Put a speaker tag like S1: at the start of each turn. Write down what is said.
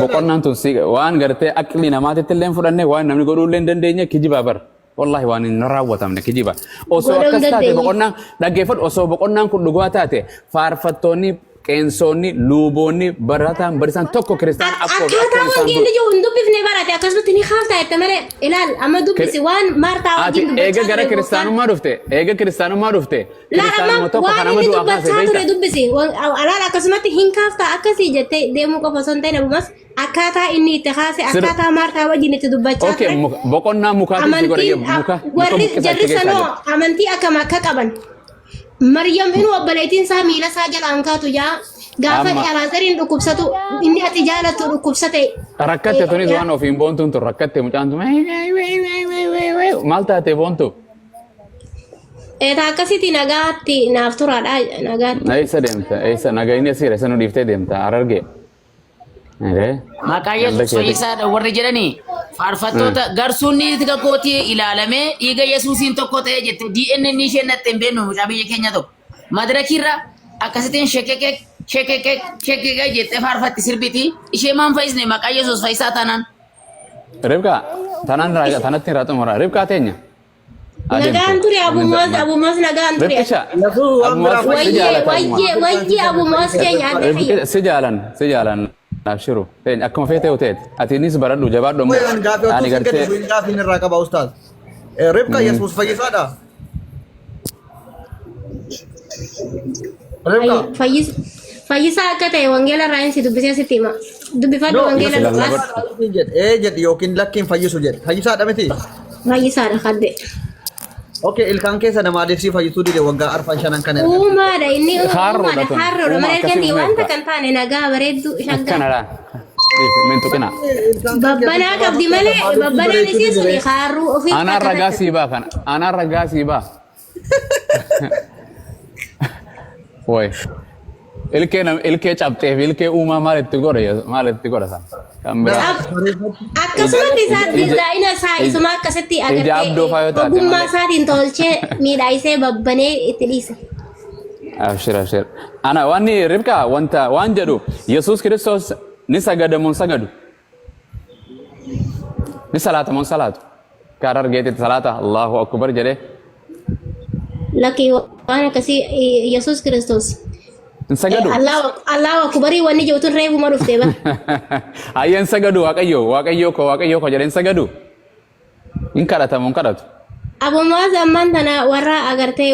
S1: Boqonnaan tun si waan gartee aqli namaatitti illee hin fudhanne, waan namni godhuu illee hin dandeenye kijibaa bar. Wallaahi waan hin raawwatamne kijiba. Osoo
S2: Godhuu hin
S1: akkas taate
S2: dandeenye.
S1: Boqonnaan dhaggeeffadhu, osoo boqonnaan kun dhugaa taate, faarfattoonni, qeensoonni, luuboonni, barataan, barsiisaan tokko kiristaana akkoo fi
S2: Akkaataa
S1: akkoon isaan
S2: wangeelli jiru hin dubbifne barate, akkasumatti ni kaaftaa jette malee. Ilaal, amma dubbisi waan Maartaa
S1: Ati
S2: wajjin
S1: eega
S2: dubbachaa
S1: gara
S2: ture gooftaan.
S1: kiristaanummaa dhufte, eega kiristaanummaa dhufte,
S2: Laal, amma
S1: kiristaanuma tokko
S2: waan
S1: kan nama
S2: inni
S1: du'aa kaase
S2: dubbachaa ture
S1: beekta.
S2: dubbisi. Laal, akkasumatti hin kaaftaa akkasii jettee deemuu qofa osoo hin ta'in, abumas akkaataa inni itti kaase, akkaataa Maartaa wajjin itti dubbachaa
S1: Okay,
S2: ture.
S1: Boqonnaa mukaatiin si godha
S2: Amantiin
S1: muka muka
S2: warri
S1: buqqisaa
S2: jarri
S1: achi keessaa
S2: sanoo
S1: jira.
S2: amantii akkam akka qaban. Maryam inuu obboleettiin isaa miila isaa jalaan kaatu yaa gaafa
S1: Amma
S2: Alaazariin dhukkubsatu, inni ati jaalattu dhukkubsate.
S1: Rakkatte tunis waan ofiin boontuun tun rakkatte mucaan tun maal taate boontu?
S2: Eetaa akkasitti nagaatti naaf turaadha nagaatti.
S1: Eessa deemta? Eessa nagayni asiira isa nu dhiiftee deemta Harargee?
S3: Maqaa
S1: Ganda
S3: Yesuus
S1: keetii.
S3: fayyisaadha warri jedhanii faarfattoota garsuun ni kakootii ilaalamee dhiiga Yesuusiin tokko ta'e jette DNA inni isheen natte hin beeknu mucaa biyya keenya tokko. Madirakiirra akkasittiin shekekek shekekek shekekek jettee faarfatti sirbiti ishee maan fayyisne maqaa Yesuus fayyisaa taanaan.
S1: Ribqaa tanaan tanatti irraa xumura. Ribqaa teenya.
S2: Nagaan ture Abumoos, Abumoos nagaan ture.
S1: Ribqisha.
S4: Lafuu waan biraa
S1: Abumoos si
S2: Wayyee
S1: jaalata Abumoos.
S2: wayyee wayyee Abumoos keenya adda fayya.
S1: Ribqisha si jaalan, si jaalan abshiru. Teenya akkuma feete yoo ta'e atiinis baradhu, jabaadhu ammoo.
S4: Waan gaafii
S1: Ani
S4: otoo sin gadi
S1: gartee
S4: bu'in gaafiin irraa qaba ustaaz. Ribqa, Yesuus fayyisaadha. Ribqa.
S2: Fayyisaa akka ta'e wangeela irraa inni si dubbisee sitti hima. Dubbifadhu
S4: No,
S2: wangeela
S4: Yesuus
S2: Luqaas.
S4: fayyisaadha jedhe. Ee jedhi yookiin lakkiin fayyisu jedhe. Fayyisaadha miti?
S2: Fayyisaadha kadde.
S4: Okay, ilkaan keessa namaaliif si fayyisuu dide waggaa arfan shanan kana erga?
S2: Uumaadha inni,
S1: Haarroodha
S2: uumaadha
S1: tun.
S2: haarroodha
S1: Uumaa
S2: malee
S1: akkasii
S2: kenni wanta
S1: uumeef
S2: kan taane nagaa bareedduu shaggaa.
S1: Akkanadha. Min tuqina.
S4: Ilkaan kan
S2: Babbanaa
S4: keessa
S2: qabdi malee
S4: maaliif si
S2: babbanaan
S4: bareechuu
S2: isii
S4: dide
S2: suni
S4: ree?
S2: haarruu ofii
S1: Anaan
S2: akka
S1: ragaa
S2: takka.
S1: sii baa kana. Anaan ragaa sii baa. Way. Ilkee ilkee cabxee fi ilkee uumaa maal itti godha, maal itti godha san? Kan biraa.
S2: Akkasumatti isaa diizaayina isaa isuma akkasitti
S1: Ija
S2: agartee
S1: abdoo faa yoo taate
S2: ogummaa
S1: malee.
S2: isaatiin tolchee miidhagsee babbanee itti dhiise.
S1: Abshir, abshir. Ana wanni Ribqaa wanta waan jedhu, Yesuus Kiristoos ni sagadamu hin sagadu? Ni salaata moo hin salaatu? Karaa argeetitti salaata Allahu Akbar jedhee.
S2: Lakki, waan akkasii Yesuus Kiristoos.
S1: Hin sagadu.
S2: Allahu Akbarii wanni jedhu tun reefuma dhuftee bara.
S1: Hayyee, hin sagadu, Waaqayyo Waaqayyo koo Waaqayyo koo jedhee hin sagadu. Hin kadhatamu hin kadhatu?
S2: Abumaas ammaan tana warra agartee.